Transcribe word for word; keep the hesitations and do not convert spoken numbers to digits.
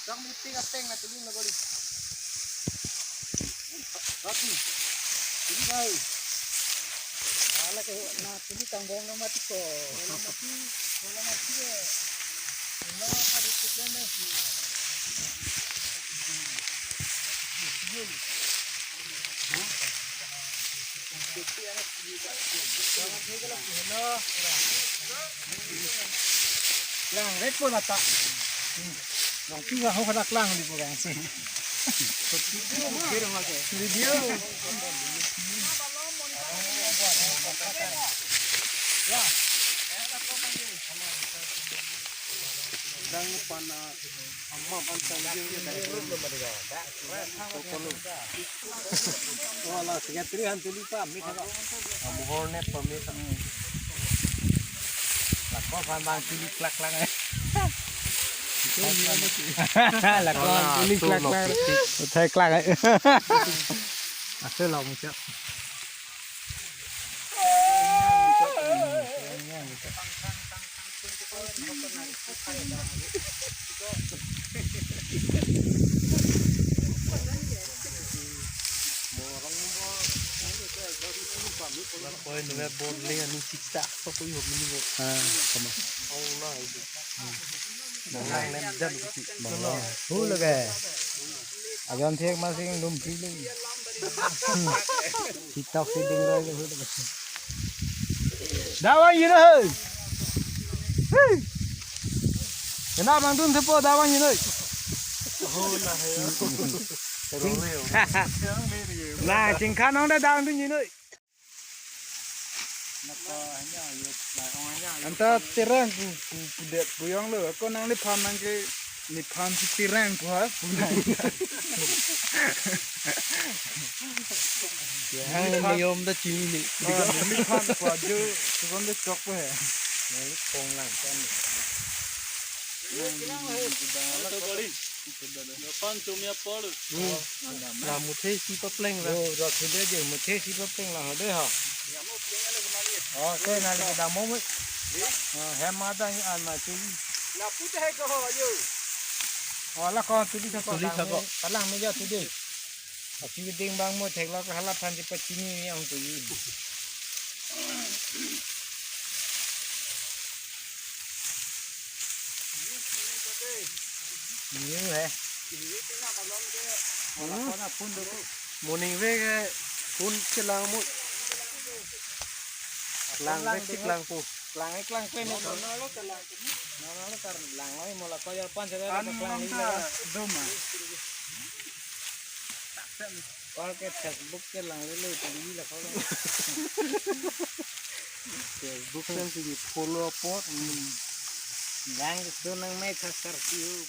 Dong meeting ateng na tuling na goli. Rati. Tuling na. Ala ke na tuling tang bong na mati ko. Bola mati, bola mati ke. Bola mati ke na. Lang red po lata. Long pi ho kena klang di po kan si. Video. Dang pan amam an sang jing jing dai. Wala secretary han tuli pa mi thak. Amuhor ne pa mi thak. Lako phan bang tuli klak lang. Lako phan tuli klak lang. Uthai klak. Ase lo mucha. Koi nungai bor le ani cita so koi hom ni bo. Ah, sama. Allah itu. Nang nem jan kuti. Hu lage. Ajan thek masing dum piling. Kitak si ding lagi hu lage. Dawa yun ho. Hey. Kena bang dun thepo da bang inoi. Na chingkhan nong da dang dun inoi. Anta terang pu pu pu det pu yong lo. Ko nangliphan nang ke nephan si terang pu ha pu nang. Ang mayom da chini ni. Ah, nephan pu ajo sugon de chok pu he. Nang kong lang kan. Nephan chomia por. La muthe si papleng la. Oh, ra sudah je muthe si papleng la hade ha. Oh, ke nali ke damo mo. Oh, hem ada ni an ma tu. Lapu te hai ko ho yo. Oh, la ko tu di sa ko. Tu di sa ko. Kalang me ja tu di. Achi ding bang mo thek la ko hala than di pachini ni ang tu. New hai. Wala kona phun do. Morning ve ke phun chelang mo. Lang ve chik lang po. Lang ek lang pe mo. No no lo chelang. No no lo kar lang lo mo la ko ya pan chelang. An lang lang ta doma. Kol ke Facebook ke lang lele pagi la kol. Facebook kan si follow apot. Yang itu nang mai khas kar siu.